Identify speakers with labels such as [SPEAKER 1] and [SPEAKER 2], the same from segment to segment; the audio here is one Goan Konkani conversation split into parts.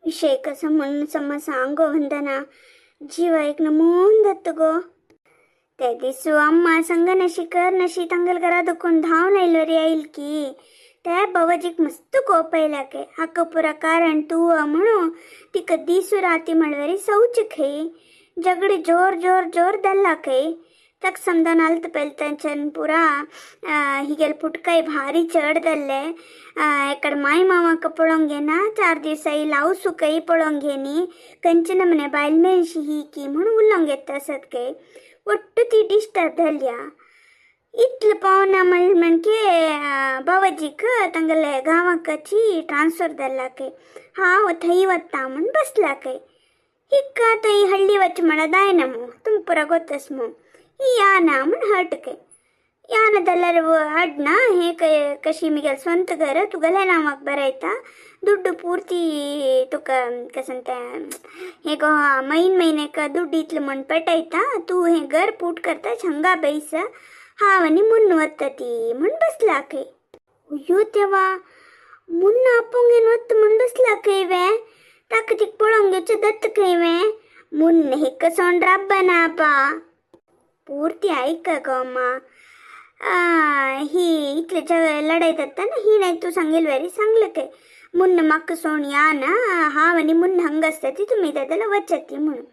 [SPEAKER 1] विषय कसं म्हणून समज सांगो वंदना, जीव एक नमून दत्त गो. ते दिसू अम्मा संग नशी कर नशी तंगल घरा दुखून धांवन आयलो येईल की त्या बाबाजीक मस्त कोप आयला के हाका पुरा कारण तू म्हणू तिका दिसू राती म्हणवरी सौच खई झगडी जोर जोर जोर दल्ला खई. तक समजान आलत पेलतंचन पुरा हिगेल पुटकाय भारी चड दल्ले. एकड माय मामाक पळोवंक घेना, 4 दिवस लाव सुकय पळोवंक घेनी, कंचन मने बायल मेनशी ही की म्हणून उलोवंक येता असत काय ಒಟ್ಟು ती डिस्टर्ब जाल्या. इतलं पावना म्हणके बाबाजीक तांगेले गांवाकची ट्रान्सफर जाल्ला काय, हांव थंय वता म्हूण बसला काय. हिक्का थंय हಳ್ಳಿ वच म्हळ्यार जायना मू, तुमकां पुरा गोतस मू. ही याना म्हूण हट काय याನ जाल्यार अಡ್ना हे कशी मिगेल ಸ್ವಂತ घर तुगेले नांवाक बरयता, ದುಡ್ಡು ಪೂರ್ತಿ तुका कसं तें हेगो म्हयन म्हयन्याक दुड्ಡು इतले म्हण पेटयता, तूं हें घर पूट करता हांगा बैस, हांव आनी मुन्न वता ती म्हूण बसला खंय. अय्यो देवा, मुन्न आपोवंक घेवन वता म्हूण बसला खंय वे, ताका तिका पळोवंक घेवचें दत्त खंय वे. मुन्न हेका सोंड राबना आपा. पूर्ती आयक गो अम्मा, ही इतले लढाई जाता ना ही नाही तूं सांगेल वेरी सांगलें खंय मुन्न म्हाका सोण या ना, हांव आनी मुन्न हांगा आसता ती तुमी जाल्यार वचत म्हणून.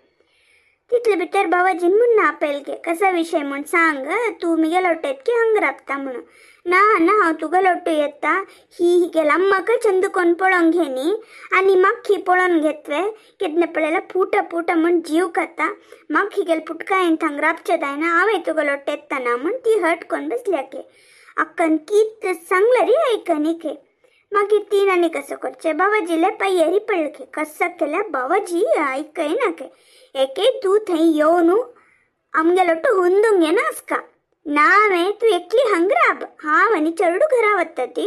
[SPEAKER 1] तितले भितर बाबाजीन मुन्न आपयल के कसा विशय म्हूण सांग, तूं मिगेल वटेत की हांगा राबता म्हणून. ना ना हांव तुगेलो वट्टू येता, ही हिगेल अम्माक चंद कोण पळोवंक घेनी आनी म्हाका ही पळोवन घेतवे, केन्ना पळयल्यार पुटा पुटा म्हूण जीव खाता, म्हाका हिगेल पुटकायेन थांग राबचें जायना, हांवें तुगेलो वट्टू येतना म्हूण ती हट कोन्न बसल्या के. अक्कन कित सांगलें री आयकनी के. मागीर तीन आनी कसं करचें, बाबाजीले पांयेरी पडले के, कसं केल्यार बाबाजी आयकयना के. एके तूं थंय येवन आमगेलो वट्टू हुंदूंक घेना आसका ना वे, तूं एकली हांगा राब, हांव आनी चेडूं घरा वता ती,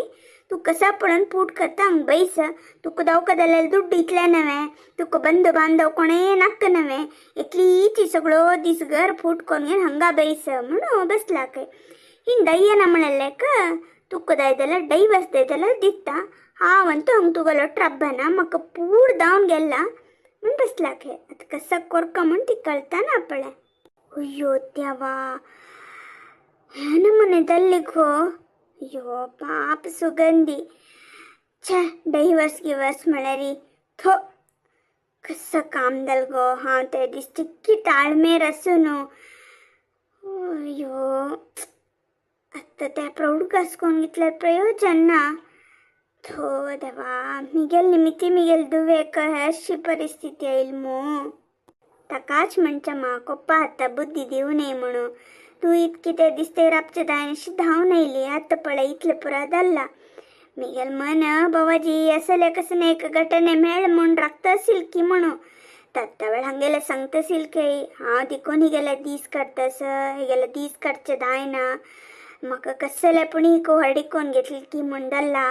[SPEAKER 1] तूं कसा पळोवन पूट करता हांगा बैस, तुका दावका जाल्यार दुड्डू इतले नवे, तुका बंधू बांधव कोणें नाका नवे, एकलीच सगळो दीस घर फूट करून घेवन हांगा बैस म्हणून बसला खंय. हिंग दय्यना म्हणलें का तुका जाय जाल्यार डायवर्स जाय जाल्यार दिता, हांव आनी तूं हांगा तुगेलो ट्रब्बना, म्हाका पूर धांवन गेला म्हूण बसला खंय. आतां कसा कोरका म्हूण ती कळटा ना पळय. अय्यो देवा, हें नमुने जाल्ली गो. अय्यो पाप सुगंधी, छे डायवर्स गिवर्स म्हळ्यार थो कसो काम जालें गो. हांव ते दीस चिक्की ताळमेर आसूं न्हू. अय्यो आतां त्या प्रौढ घास घेतल्यार प्रयोजन ना. थो देवा, मिगेल निमित्ती मिगेल दुवेक अशी परिस्थिती आयली मू. ताकाच म्हणचें म्हाका कोप्पा आतां बुद्धी दिवं नये म्हणून. तूं इतकी ते दिसते राबचें जायना अशी धांवन आयली, आतां पळय इतलें पुरा जाल्लां. मिगेल मन बाबाजी असले कसं एक घटने मेळ म्हूण राखता आशील की म्हणून. तत्ता वेळ हांगेले सांगता की हांव तिकोन हिगेले दीस काडटास, हिगेले दीस काडचें जायना, म्हाका कसले पूण हिका व्हडीकोन घेतली की म्हूण जाल्ला,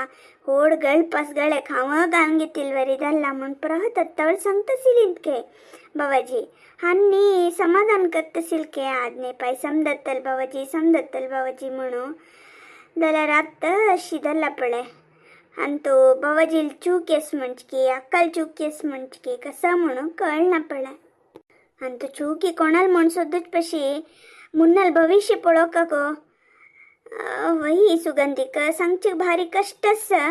[SPEAKER 1] होड गळपास गळ्याक हांव घालून घेतील वरी जाल्ला म्हूण पुरा तत्ता वेळ सांगता इतके बाबाजी. आनी समाधान करता के आदने पाय समजतल बाबाजी, समजतल बाबाजी म्हणून. जाल्यार आतां अशी जाल्ला पळय. आनी तो बाबाजी चूक येस म्हणचे की अक्कल चूक येस म्हणचे की कसा म्हणून कळना पळय. आनी तो चूकी कोणाल म्हूण सोदूच पशी मुन्नाल भविश्य पळोवका गो. वही सुगंधीक सांगचे भारी कश्ट आसा.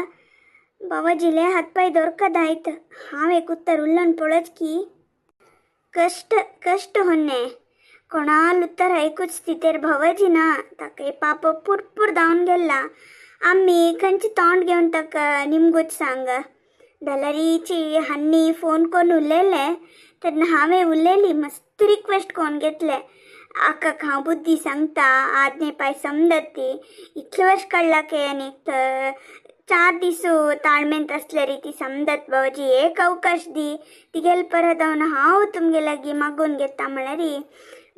[SPEAKER 1] बाबाजीले हातपाय दवरका दायत हांव एक उत्तर उल्लन पळोवच की कश्ट कश्ट होन्ने कोणाल उत्तर आयकूच तितेर भावाजी ना, ताका पाप पुरपूर धांवन गेल्ला. आमी खंयचें तोंड घेवन ताका निमगूच सांग. जाल्यारीची हान्नी फोन करून उलयले तेन्ना हांवें उलयली, मस्त रिक्वेस्ट करून घेतले, आकाक हांव बुद्धी सांगता, आदने पाय समजत ती, इतले वर्स काडला के आनी 4 दीस ताळमेंत आसल्यार ती समजत बाबाजी, एक अवकाश दी तिगेल परत हांव हांव तुमगे लागीं मागून घेता म्हळ्यार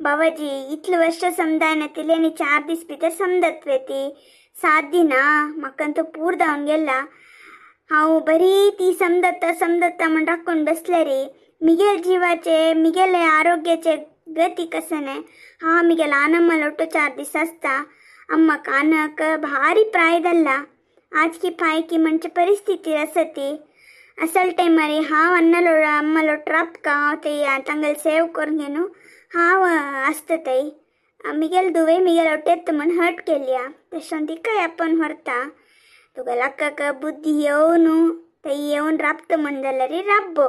[SPEAKER 1] बाबाजी इतले वर्स समजायना तिले आनी 4 दीस भितर समजत वे ती, 7 दिना म्हाका तो पूर धांवन गेला. हांव बरी ती समजता समजता म्हूण राखून बसल्यार मिगेल जिवाचे मिगेले आरोग्याचे गती कसने. हांव मिगेल आनम्मा लोटो 4 दीस आसता, अम्माक आनक भारी प्राय जाल्ला, आज की पाय की म्हणचे परिस्थिती आसा ती. असल टायमार हांव अन्नालो अम्मालो ट्रापका, हांव थंय तांगेले सेव करून घेवन हांव आसता थंय. मिगेल दुवे मिगेल वटेत म्हण हर्ट केल्या, तशें तिकाय आपोवन व्हरता. तुगेल्या अक्काक बुद्धी येवन थंय येवन राबता म्हण जाल्यार राब्बो,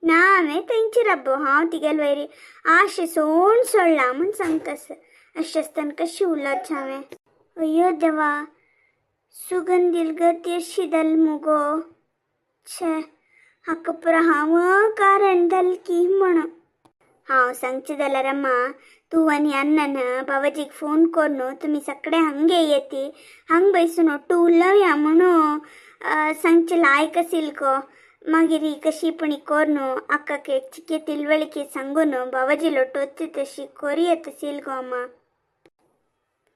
[SPEAKER 1] ना हांवें थंयची राब्बो, हांव तिगेले वयर आशे सोण सोडला म्हूण सांगता. अशें आसतना कशी उलोवचें हांवें? अय्यो देवा, सुगंधील गती अशी जाली मुगो. छे, हाका पुरो हांव कारण जालें की म्हण. हांव सांगचें जाल्यार अम्मा, तूं आनी अण्णान बाबाजीक फोन करून तुमी सगळे हांगे येती, हांग बैसून ಒಟ್ಟು उलोवया म्हणून सांगचें लायक आशिल्लें गो. मागीर ही कशी पण करून अक्काक एक चिके तिळवळिके सांगून बाबाजी लोटोच तशी कोरी येत आशिल्लें गो अम्मा.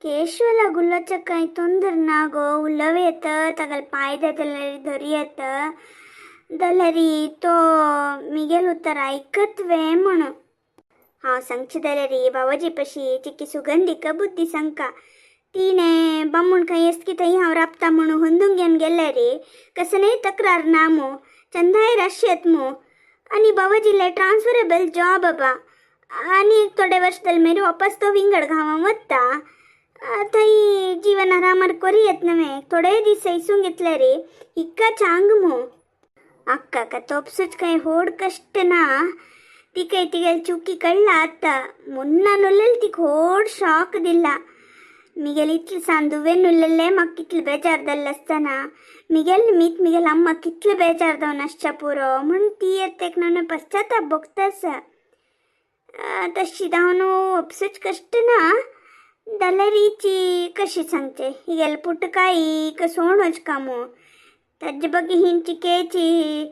[SPEAKER 1] केशवला उलोवच्या कांय ತೊಂದರೆ ना गो, उलोवं येता, तागेले पांय जाल्यार धरी येता जाल्यार तो मिगेल उतर आयकत वे म्हणून. हांव सांगचें जाल्यार बाबाजी पशी चिकी सुगंधीक बुद्धी सांगका, तिणें बामूण खंय एसकी थंय हांव राबता म्हणून हुंदूंक घेवन गेल्यार कसलेय तक्रार ना मू, चंदाय राशयत मू. आनी बाबाजीले ट्रान्सफरेबल जॉब बाबा, आनी थोडे वर्स जाले मागीर वापस तो विंगड गांवां वता, थंय जीवन आरामार करी येत नवें. थोडे दीस सैसूंक घेतल्यार हिक्का चांग मू. अक्काक तोपसूच कांय व्हड कश्ट ना, तिका तिगेली चुकी कळ्ळा आतां. मुन्ना नुलेल तिका व्हड शॉक दिला. मिगेल इतले सान दुवेन उरलेले म्हाका कितले बेजार जाल्लें आसतना मिगेल निमित्त मिगेल अम्मा कितले बेजार जावन आसच्या पुरो म्हूण ती येत एक न्हू पश्चाताप भोगता आसा. तशी जावन आपसूच कश्ट ना जाल्यार हिची कशी सांगचें, हिगेले पुट काय सोणूच कामू ताजे बगे हिंची केची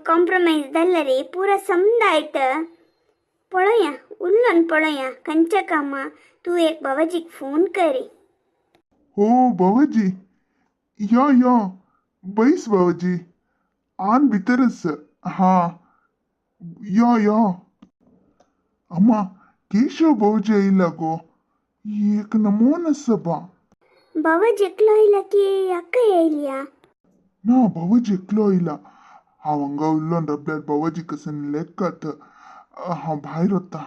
[SPEAKER 1] कॉम्प्रोमायज जाल्यार पुरा समजायत. पळोवया, उलोवन पळोवया खंयच्या कामा. तूं एक बाबाजीक फोन करी.
[SPEAKER 2] हो बाबाजी, यो यो बैस बाबाजी, आन भितरच. हा यो यो. अम्मा, केशव भाऊजी आयला गो, एक नमोन आसा बा.
[SPEAKER 1] बाबाजी एकलो आयला की अक्का येयल्या?
[SPEAKER 2] ना, बाबाजी एकलो आयला. हांव हांगा उल्लोन राबल्यार बाबाजी कसन लेखात. हांव भायर वता.